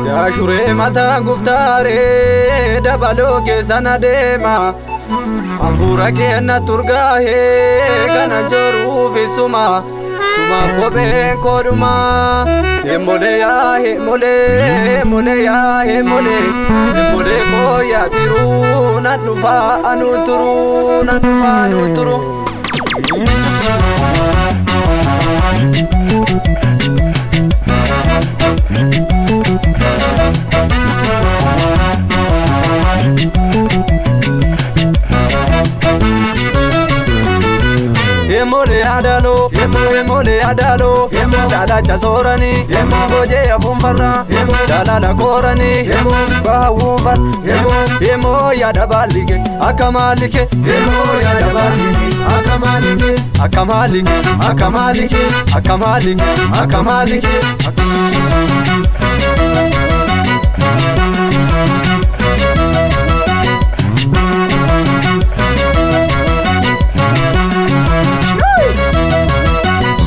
Yaashuree mataa guftaaree dabaloo keessan adeema. Hafuura keenna turgaahee kana joruuf isuma sumaaf kopheen koodhuma. Himmolee yaa himmolee himmolee yaa himmolee himmolee koo yaa tiruu nan dhufaa anuu turuu nan dhufaa anuu turuu. Himmolee adaloo himmolee adaloo daalacha sooranii hojii afuunfarraa jaalala kooranii bahawuunfar himmoo yaada baallike akka maalike Himmoo yaada baallike akka maalike akka maalike akka maalike akka maalike akka maalike.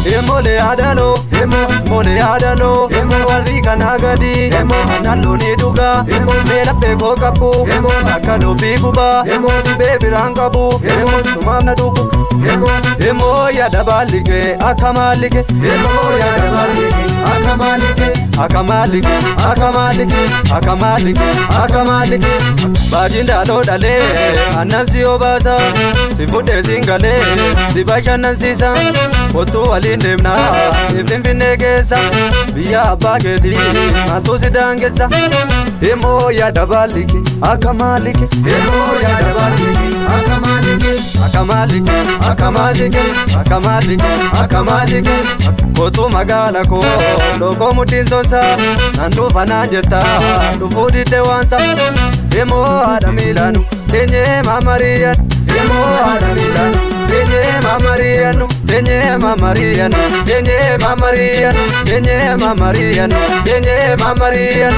Himmolee adaloo himmolee adaloo warri kanaa gadi aannan loonii dhugaa meela beekoo qabu akka dubbii gubaa dhibee biraan qabu sumaaf na dhugu himmoo yaada baallike akka maalike Himmoo yaada baallike akka maalike akka maalike akka maalike akka maalike akka maalike. Baajiin daaloo dhalee aannan si obaasa si fuudhee siin galee si bashannansiisa kottuu waliin deemnaa finfinnee keessa biyya abbaa keetii maaltu si daangessa himmoo yaada baallike akka maalike Himmoo yaada baallike akka maalike akka maalike akka maalike akka maalike akka maalike. Kottuu magaala koo lookoo mudhiin sonsa nan dhufa naan jetta dhufuu didde waansa himmoo haadha miilaanu teenyee maamariyan Himmoo haadha miilaanu teenyee maamariyan teenyee maamariyan teenyee maamariyan teenyee maamariyan teenyee maamariyan.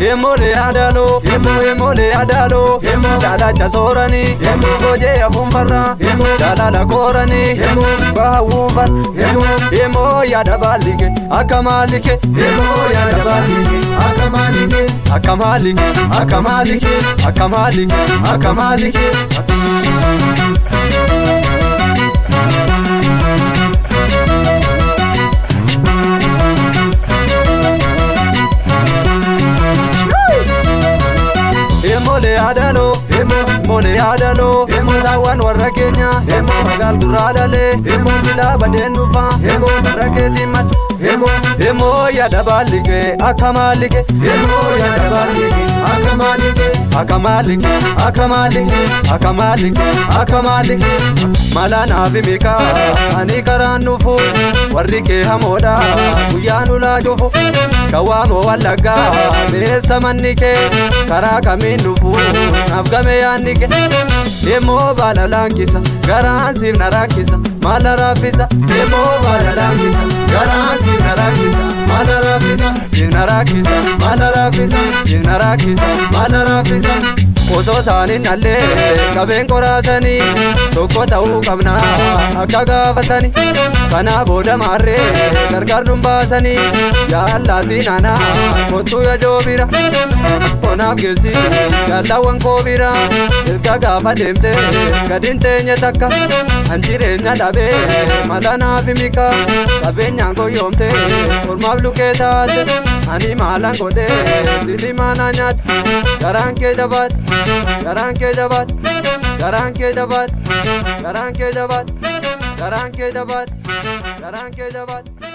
Himmolee adaloo himmolee adaloo daalacha sooranii hojii afuunfarraa jaalala kooranii bahawuunfar himmoo yaada baallike akka maalike Himmoo yaada baallike akka maalike akka maalike akka maalike akka maalike akka maalike. Himmolee adaloo himmolee adaloo saawwan warra keenya magaal gurraa dhalee silaa badeen dhufaa warra keetiin madda himmoo yaada baallike akka maalike Himmoo yaada baallike akka maalike akka maalike akka maalike akka maalike akka maalike. Mala naaf himi ani karaan dhufu warri kee hamoodha guyyaa nulaa cufu shawaa moo wallaggaa meessa manni kee karaa kamiin dhufu naaf game yaanni kee himmoo baala laankisa garaan siif na rakkisa maala raaffisa Himmoo baala laankisa garaan siif na rakkisa maala raaffisa siif na rakkisa maala raaffisa siif na rakkisa maala raaffisa. Osoo isaaniin dhallee qabeen qoraasanii tokko ta'uu qabna akka gaafatanii kanaa booda maarree gargaar nun baasanii jaallaatti naanaa kottuu yajoo bira onaaf geessi jaallaawwan koo bira erga gaafa deemte gadin teenye takka an jireenya dhabee mala naaf himika qabeenyaan goyoomte ormaaf lukkee taate ani maalan godhee siti maanaa nyaate garaan kee jabaate garaan kee jabaate garaan kee jabaate garaan kee jabaate garaan kee jabaate garaan kee jabaate.